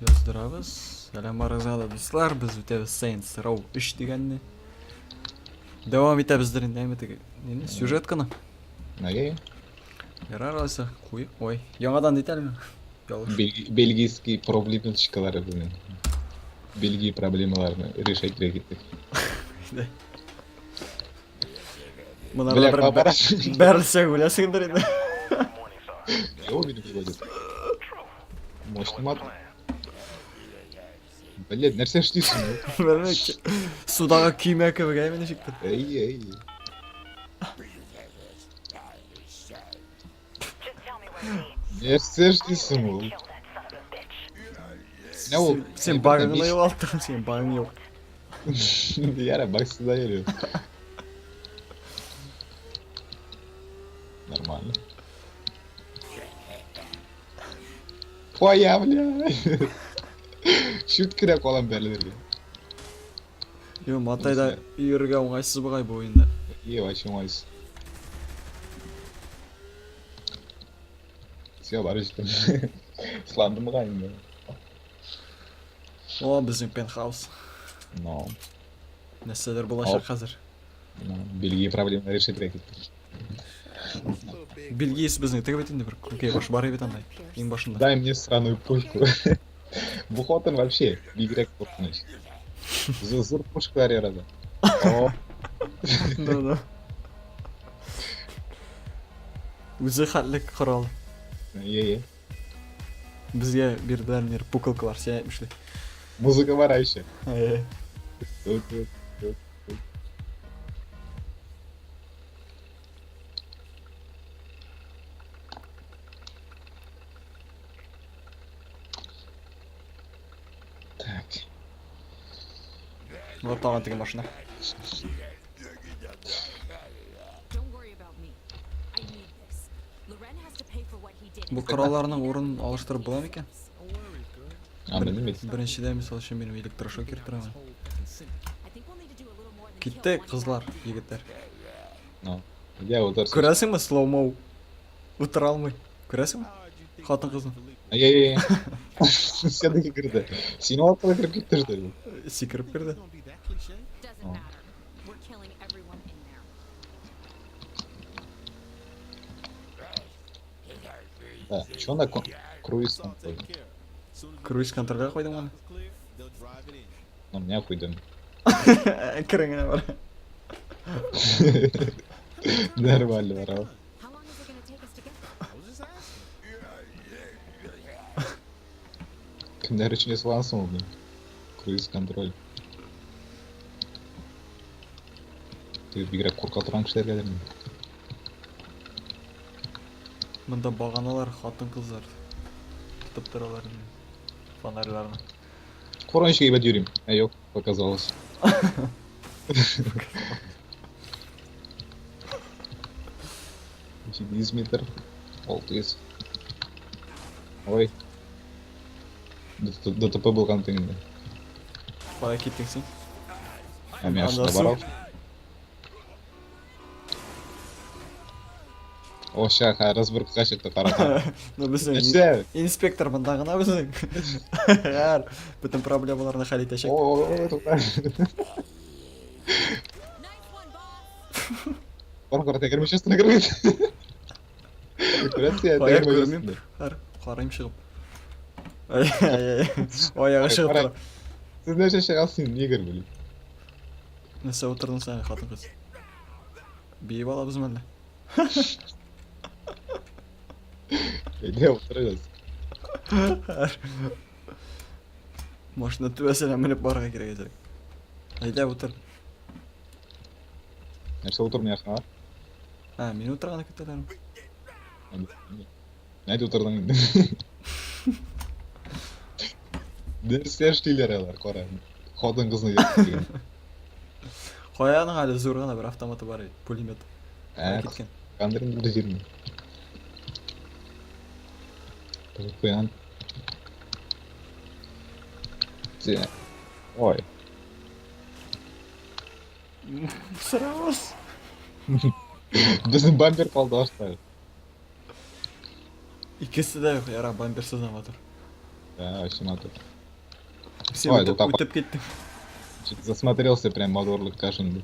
Яздырабыз. Сәлам барыгызга да, дуслар. Без үтәбез Saints Row 3 дигәнне. Дәвам итәбездер инде, әйме теге. Нинди сюжетканы? Нәгә? Ярар алайса, куй. Ой, яңадан дит әле. Ялгыш. Бельгийский проблемчикалары белән. Бельгия проблемаларны решать кирәк иттек. Монарда Бля, бер папарацци. бәрелсәң үләсеңдер инде. Его видно выводит. Мощный мат. Блядь, нәрсә эшлисең? Белмәк. Судагы көймә кебек әйме ничектер. Эй, эй. Нәрсә эшлисең ул? Менә ул. Син багыңны югалттың, син багың юк. Яра, багсыз да йөри. Нормально. Твоя, бля. Чүт кенә калам бәрелергә. Йо, матайда йөрергә уңайсыз бугай бу уенда. Е, вообще уңайсыз. Все, барып җиттем. Сыландым бугай инде. О, безнең пентхаус. Но. Нәрсәләр булачак хәзер? Но, Бельгия проблеманы решить кирәк итте. Бельгиясе безнең теге бит инде бер күкәй баш бар бит анда. Иң башында. Дай мне сраную пушку. Бу хатын вообще бигрәк куркыныч. Зур пушкалар ярады. О, Да, да. Үзе хәтлек корал. е-е. Безгә бирделәр мир пукалкалар, син әйтмешли. Музыка бар еще. Э, Тут, тут, тут, тут. Так. Вот тагын теге машина. Бу коралларның урынын алыштырып була микән? А, белмим бит. Беренчедә, мисал өчен, минем электрошокер тора. Китте, кызлар, егетләр. Ну, я утырсың. Күрәсеңме, слоумоу? Утыра алмый. Күрәсеңме? Хатын кызны. Ай-яй-яй. Все-таки керде. Син алып кала кереп китте, что ли? Сикереп керде. Да, чё на круиз контроль? Круиз контрольгә куйдың аны. Ну, меня куйдым. Керең генә бар. Нормально, бара. Кемнәр өчен ясалган ул? Круиз контроль. Теге бигрәк курка торган кешеләргә дә. Монда баганалар, хатын-кызлар тотып торалар инде. Фонарьларны. Куркыныч әйбәт йөрим. Ә юк, показалось. 700 метр. 600. Ой. ДТП булган тегендә. Кая киттең син? Ә мин Анда ашында су. барам. О, ща, разборка чыкты, кара. Ну, безнең Нәрсә? инспектор монда гына безнең. Һәр бөтен проблемаларны хәл итәчәк. О, тукта. Бар, кара, тәгәрмәч астына кереп кит. Күрәсең, Кая тәгәрмәч күрмим. астында. Һәр карыйм чыгып. Ай, ай, ай. Аягы чыгып Кара. тора. Сез нәрсә чыгасың, нигер, блин. Нәрсә утырдың син, хатын кыз? Биеп алабызмы әллә? Әйдә, утырыгыз. Машина түбәсенә менеп барырга кирәк әзрәк. Әйдә утыр. Нәрсә утырмыясың, а? А, мин утырганы көтәләрме? Әйдә утырдың инде. Нәрсә эшлиләр алар, кара. Хатын кызны дигән. Каяның әле зур гына бер автоматы бар иде, пулемет. Ә, Киткән. кандыр инде бер җирне. Тыгып куйган. Те. Ой. Сорабыз. Безнең бампер калды ашта. Икесе дә юк, яра бамперсыз да мотор. Да, вообще матур. Син Ой, үтеп, тукта. үтеп киттең. Чё-то засмотрелся прям матурлыкка шунда.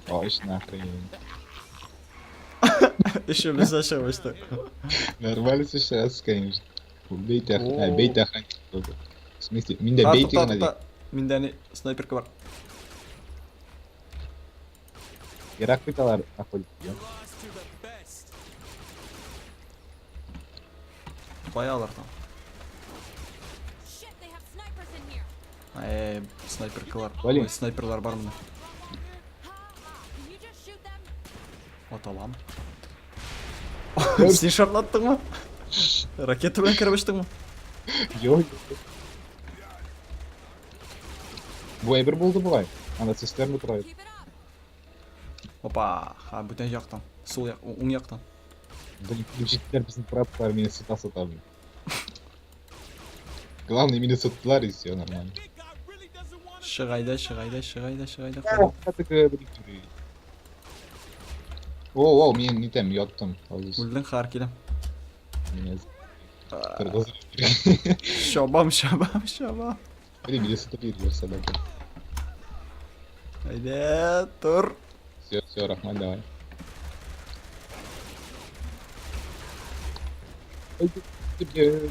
Точно, охренеть. Еще без ошибочно. Нормально сейчас, конечно. Бейте, О. бейте охранник. В смысле, миндә Ха, бейте тукта, гына ди. тукта. Миндә ни снайперка бар. Ерак бит алар находится. Кая алар там? Shit, they have snipers in here. Э, снайперкалар. Блин. Ой, снайперлар бар монда. Ha ha. Can you just shoot them? Ата алам. Син шартлаттыңмы? Ракета белән кереп очтыңмы? Йо. Бу әйбер булды бугай. Анда цистерна тора. Keep it up. Опа, ха, бүтән яктан. Сул як, уң яктан. Блин, җиттеләр безнең прапор мине сыта сыта. Блин. Главное, мине сыттылар и все нормально. Чыгайда, чыгайда, чыгайда, чыгайда. О, о, мин нитәм, яттым. Азиз. Үлдең, хәр киләм. Мине торгызып. Шабам, шабам, шабам. Блин, мине сытып йөриләр собаки. Әйдә, тор. Все, все, рәхмәт, давай.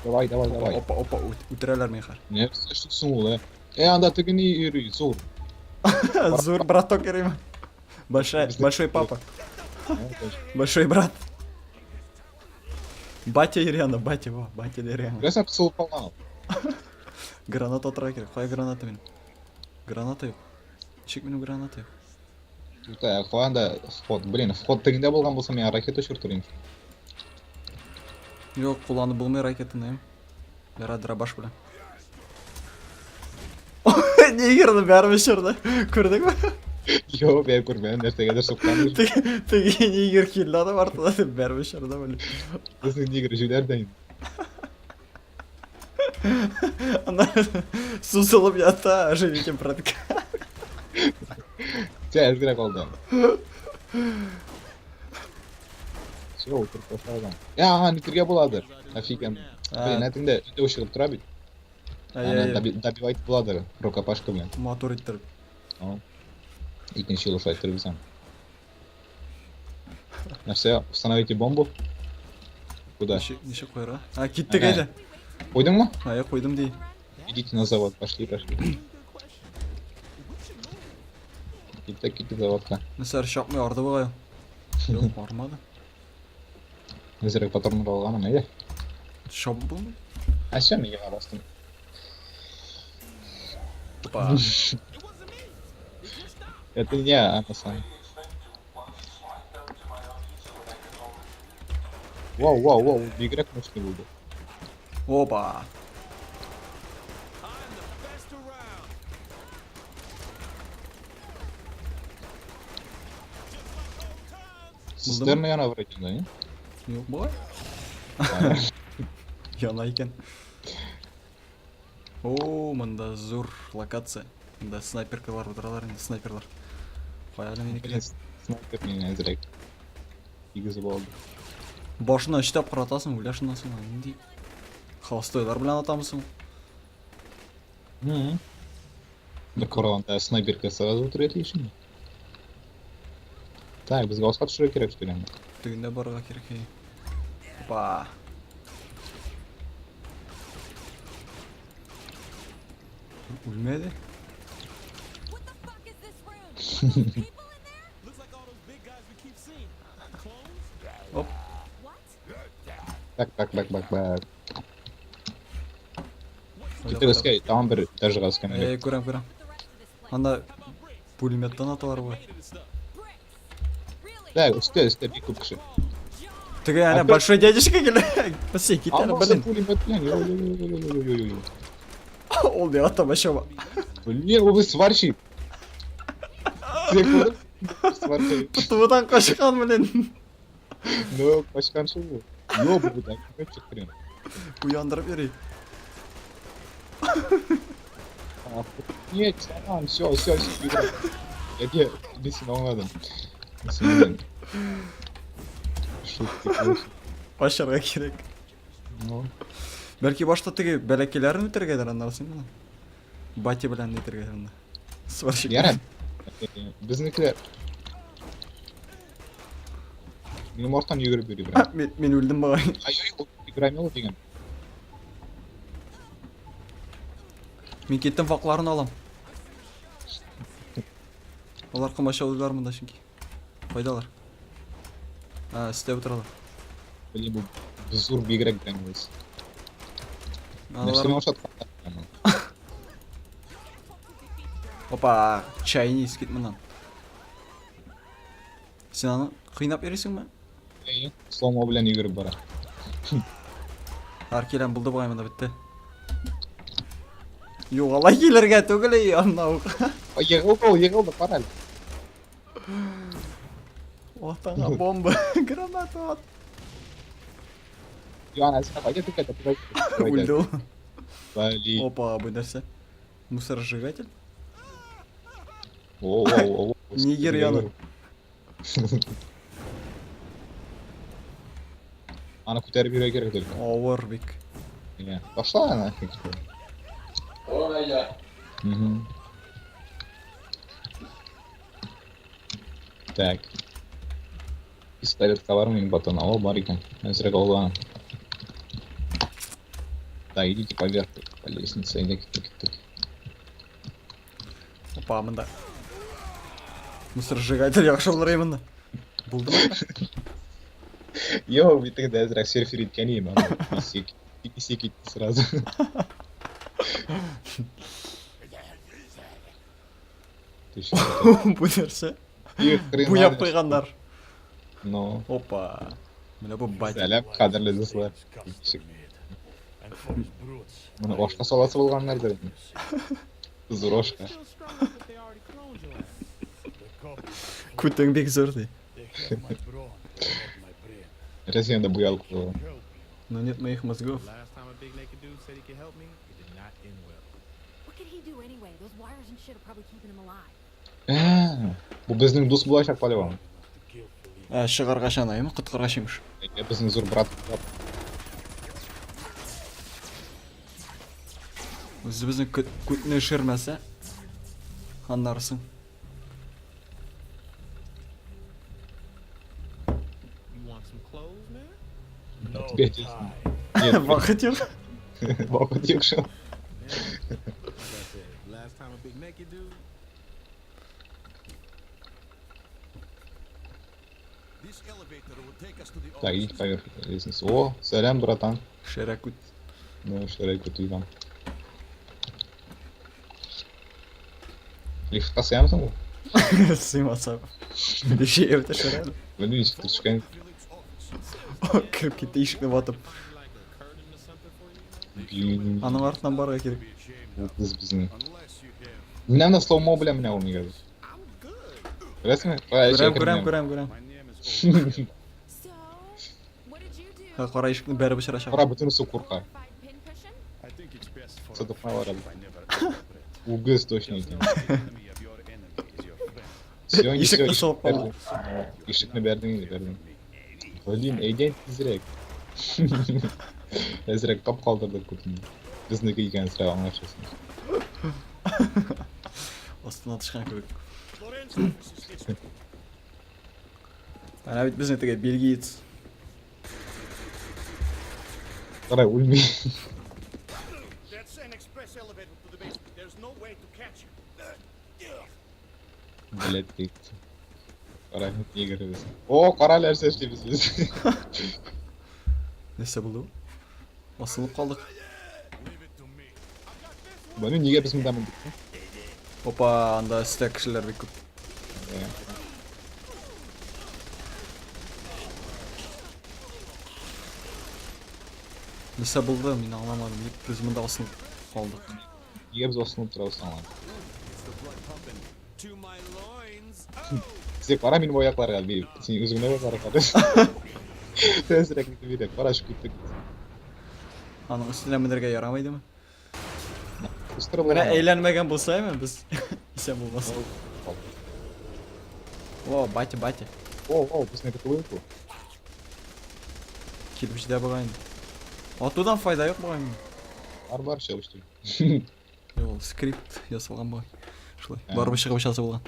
Давай, давай, Опа, давай. опа, опа, үтерәләр мине хәр. Нәрсә эшлисең ул, ә? Э, анда теге ни йөри, зур. Зур браток йөриме? Большой, большой папа. Большой брат. Батя Ирена, батя, во, батя Ирена. Нәрсә кысылып калган ул? Граната атырга кирәк. Кая граната минем? Граната юк. Ничек минем граната юк? Тукта, кая анда вход? Блин, вход тегендә булган булса, мин ракета очыртыр идем. Юк, кулланып булмый ракетаны. Яра дробаш белән. Нигерны бәреп очырды. Күрдеңме? Юк, мин күрмәдем, нәрсәгәдер суккан. Теге теге нигер килде адам артына бәреп очырды, блин. Безнең нигер җүләр дә инде. Ана сузылып ята, оживите, братка. Сә, әзрәк алды. Все, утырып ташлаган. Ә, ага, нитергә буладыр. Офиген. Блин, әтеңдә өйдә чыгып тора бит. Аны добивать буладыр рукопашка белән. Мотор иттереп. Икенче юлы шулай иттереп бизәм. Нәрсә, установите бомбу. Куда? Ничек ничек куярга? А, киттек Ага. әйдә. Куйдыңмы? А, я куйдым ди. Идите на завод, пошли, пошли. Киттек, киттек заводка. Нәрсә чапмый арды бугай. Юк, армады. Әзрәк патроннар алганмын, әйдә. Чап булмый. Ә все, мин яңа бастым. Опа. Это не я, а сам. Вау, вау, вау, бигрәк мощный булды. Опа. Цистерна яна вроде, да, не? Юк бугай. Яна икән. О, монда зур локация. Монда снайперкалар утыралар инде, снайперлар. Кая әле минеке? Блин, снайпер мине әзрәк. Игезеп алды. Башына өч тапкыр атасың, үлә шуннан соң. Нинди холостойлар белән атамысың? Бер коралында снайперка сразу утырып ишең. Так, безгә аска төшерергә кирәк, что ли? Тегендә барырга кирәк. Әй. Опа. Үлмәде. What the fuck is this room? Are those people in there? Looks like all those big guys we keep seeing. Clones? Оп. What? Так, так, так, так, так. Кайда, Киттек кайда? өскә, тагын бер этажга өскә. Әй, күрәм, күрәм. With the rest of this place. Анда How about bricks? пулеметтан аталар бугай. Made of this stuff. Bricks. Really? Да, өстә, өстә бик күп кеше. John. Теге әнә Опять- большой дядюшка килә. Песе, кит әле, Алмаса блин. пулемет белән. Йо, йо, йо, йо, йо, йо, йо. Ул миңа таба чаба. Блин, ул сварщик. Син күрдеңме? Сварщик. Тотудан качкан, блин. Ну, качкан шул бу. Йо, бу бит огнеметчик хрен. Уяндырып йөри. Охуеть, саран, все, все, все, Я тебе мин сине аңладым. Мин сине аңладым. Шутки плохи. Ачарга кирәк. Ну. Бәлки башта теге бәләкәйләрен үтәргәдер, аннары син моны. Батя белән нитәргә анда. Сварщик. Ярар. Безнекеләр. Минем арттан йөгереп йөри берәү. Мин үлдем бугай. Ай, ай, ул громила дигән. Мин киттем факларын алам. Алар комачаулыйлар монда чөнки. Кайдалар? А, өстә утыралар. Блин, бу зур бигрәк громиласы. Алар... Нәрсәгә ошаткан? Опа, чайниз кит моннан. Син аны кыйнап йөрисеңме? Әйе, сломо белән йөгереп бара. Аркелән булды бугай монда бетте. Юк, алай килергә түгел, эй, анна ук. Ай, егылды ул, егылды, кара әле. Ватанга бомба, граната ат. Яна, әзрәк, әйдә, тукай, тукай. Үлде ул. Блин. Опа, бу нәрсә? Мусоросжигатель? О, о, о, о. Нигер яны. Аны күтәреп йөрергә кирәк только. Авыр бик. Менә. Башла аны. Мгм. Так. Пистолетка бар минем батон. О, бар икән. Әзрәк алган. Так, идите поверх по лестнице. Әйдә киттек, киттек. Опа, монда. Мусоросжигатель яхшы булыр монда. Булдымы? Йо, бит тегендә әзрәк серфер иткән идем. аны Исек, исек китте сразу. Ты чё? Бу нәрсә? Их, хрена Буяп нәрсә. куйганнар. Ну, Опа. Менә бу батя. сәлам, кадерле дуслар. Моны башка саласы булганнардыр. Зур ашка. Still strong if they already cloned your ass. Күтең бик зур ди. Россиядә буялып куйган. Но нет моих мозгов. Last time a big naked dude said he could help me, it did not end well. What could he do anyway? Those wires and shit are probably keeping him alive. Ә, бу безнең дус булачак по-любому. Ә, чыгарга чанаймы, коткаргач имеш. Әйе, безнең зур брат. Үзебезнең күтне ширмәсә, аннарысын. You want some clothes, man? Тебе отец. Нет, Вакыт юк. вакыт юк шул. Like I said, last time a big naked dude. Так, идите поверх лестницы. О, сәлам, братан. Шәрә күт. Ну, шәрә күт уйган. Лифтка сыямсың бу? Сыймаса. Җәяү төшерә. Белмим, ничек төшкән. Кереп китте ишекне ватып. Like a curtain or something for you? Блин, Аның артыннан барырга кирәк. бу кыз безнең. Менә менә слоумо белән менә ул нигә. Күрәсеңме? Күрәм, күрәм, күрәм, күрәм. So, what did you do? Ха, кара ишекне бәреп очырачак. Кара бөтенесе курка. Glorified pincushion? Сатып алар әле. Үгез точно икән. Всё, не всё, Ишекне салып калды. Ишекне бәрдең инде, бәрдең. Блин, әйдә тизрәк. Әзрәк тап калдырдык күтен. Безнеке икән сразу аңлашасың. Астына төшкән кебек. Әнә бит безнең теге бельгиец. Кара, үлми. That's an express elevator to the basement. There's no way to catch you. Блять, ты. Кара, нигә без. О, кара нәрсә эшлибез без. Нәрсә булды бу? Асылып калдык. Бу нигә без монда мендек? Опа, анда өстә кешеләр бик күп. Э. Нәрсә булды, мин аңламадым. Ник без монда асылып калдык? Нигә без асылынып торабыз аңламадым. To my loins. Син кара минем аякларга, би. Син үзеңне дә кара кара. Тезрәк итеп бирә. Кара şu күтте. Аның өстенә менергә ярамый идеме? Үстереп Менә әйләнмәгән булса әме без исән булмас. О, батя, батя. О, о, безнеке түгел бу. Килеп җитә бугай инде. Атудан файда юк бугай инде. Бар бар чыгып очты. Юк, ул скрипт ясалган бугай. Шулай. Ә. Барыбер чыгып очасы булган.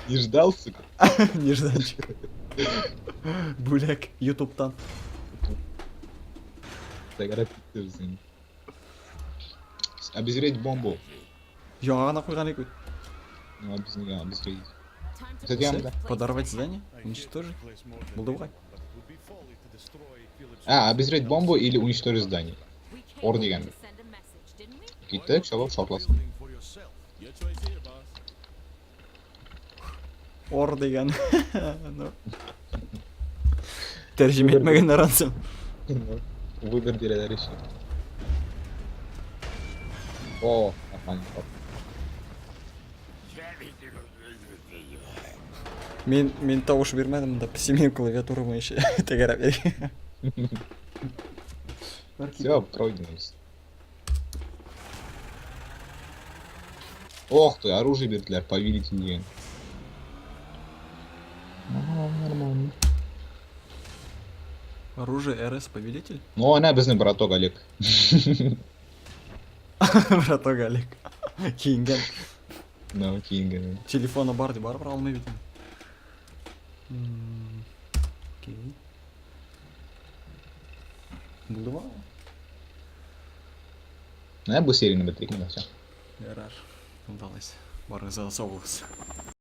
Не ждал, сука. Нежданчик. Бүләк Ютубтан. Тәгәрәп китте безнең. Обезвредить бомбу. Яңа гына куйган идек бит. Ну, безнең обезвредить. Time to Кстати, put я this да. place to Подорвать the здание? I hate Уничтожить? this place more than Булды бугай. anyone, but it would be folly to destroy Philip's А, обезвредить бомбу или уничтожить здание. We came Ор here дигән. to send a message, didn't we? Киттек, чабып шартласын. building for yourself. Your choice here, boss. Ор дигән. Ну. Тәрҗемә итмәгәннәр ансын. Выбор бирәләр еще. О, нормально. Мин тавыш бирмәдем монда песимен клавиатурама еще тәгәрәп йөри. Все, пройдено. Ох ты, оружие бирделәр, повелитель дигән. Ага, нормально. Оружие РС повелитель? Ну, әнә безнең браток Олег. Браток Олег. Киенгән. Ну, киенгән. Телефоны бар дип барыбер алмый бит. Окей. Булдымы? Менә бу серияне бетерик инде, всё. Ярар. Удалось. Барыгызга да сау булыгыз.